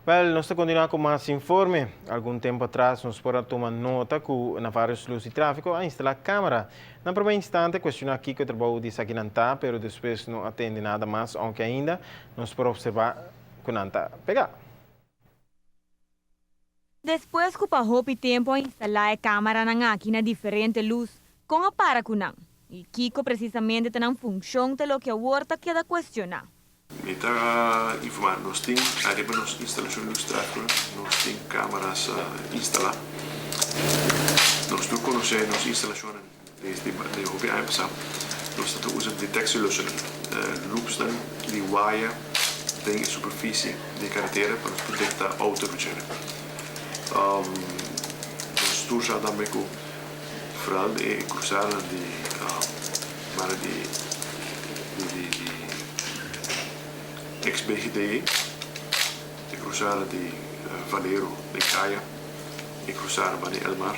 Wel, nos ta continua cu mas informe. Algun tempo atras nos por a tuma nota cu na varios luz di trafico a instala camera. Na prome instante cuestiona kico e trabou di esakinan ta, pero despues no a tende nada mas, aunke ainda nos por observa cu nan ta pega. Despues cu pa hopi tempo a instala e cameranan aki na diferente luz, con a para cu nan? Y kico precisamente ta nan funcion ta loke awor ta keda cuestiona. Mi ta informa, nos tin ariba nos instalacion luz trafico, nos tin cameras instala. Nos tur conoce nos instalacionnan desde di hopi aña pasa. Nos ta usa detectielussen, loopsnan di waya den e superficie di caretera pa nos detecta auto riba. Nos tur sa tambe cu vooral e cruzada di mara di ex-BGD, e cruzada di Valero di Caya, e cruzada di Elmar,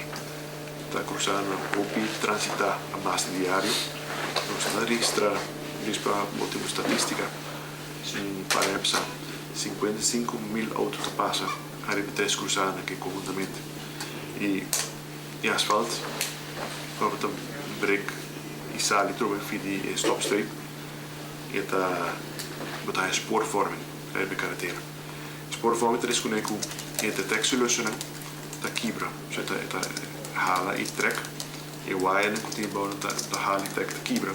ta cruzada hopi transita a base diario. Nos ta registra, pa motibo statistica, pa EPSA, 55 mil auto ta pasa ariba tres cruzada aki conhuntamente. Y asfalt, pa ta brake y sali trobe fi di stopstreep, e ta bota spoorvorming riba caretera. Spoorvorming ta descone cu e detectielussen ta kibra, so ta hala y trek, e wire cu tin bou ta hala y trek, ta kibra,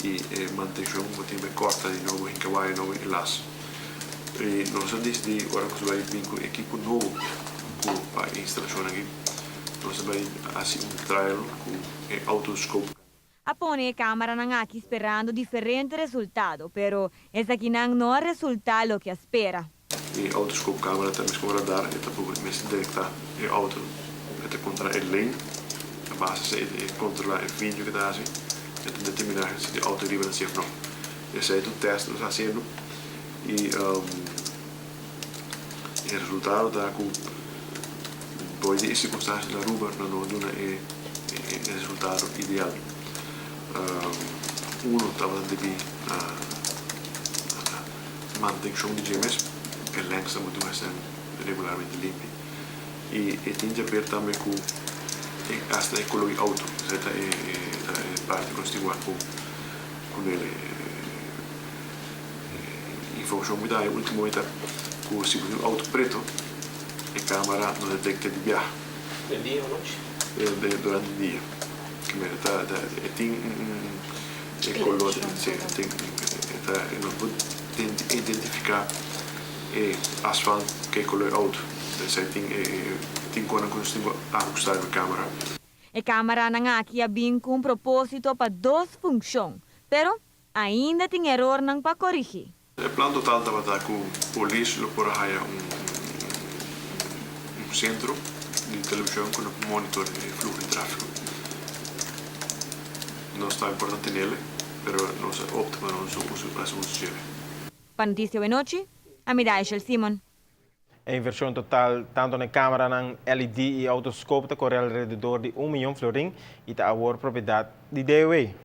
y e mantencion bo tin corta di nobo, hinca wire nobo y las. Y nos a dicidi, ora cu bay bin cu ekipo nobo cu pa instalacion aki, nos a bay haci un trial cu e autoscope. A pone cameranan aki sperando diferente resultado, pero esakinan no a resulta loke a spera. E autoscope camera ta mescos radar y ta por mes detecta e auto, e ta controla e lane, a base e controla e video cu ta haci, e ta determina si e auto riba of no. Esey ta un test cu nos ta haciendo y e resultado ta cu bou di circunstancia na Aruba no a duna e resultado ideal. Uno tabata debi na mantencion di dje mes, e lens moet ser regularmente limpi. Y e tin di haber tambe cu hasta e color di auto, ta e parti cu nos tin cu informacion cu da ultimo ta cu si un auto preto, e camera no detecta di biaha. Di dia of nochi? Durante e dia. Ta tin e color, si, tin ta no por identifica e asfalt cu e color auto. Dus ey tin cu nos tin ahusta e camera. E cameranan aki a bin cu un proposito pa dos funcion, pero ainda tin erornan pa corigi. E plan total tabata cu polis lo por haya un centro di television cu monitor e fluho di trafico. No ta importante nele, pero nos a opta pa no uso uso dje. Pa Noticia Awe Nochi, ami Daishel Simon. E inversion total, tanto na camera LED y autoscope, ta core alrededor di 1 miyon florin y ta awor propiedad di DOW.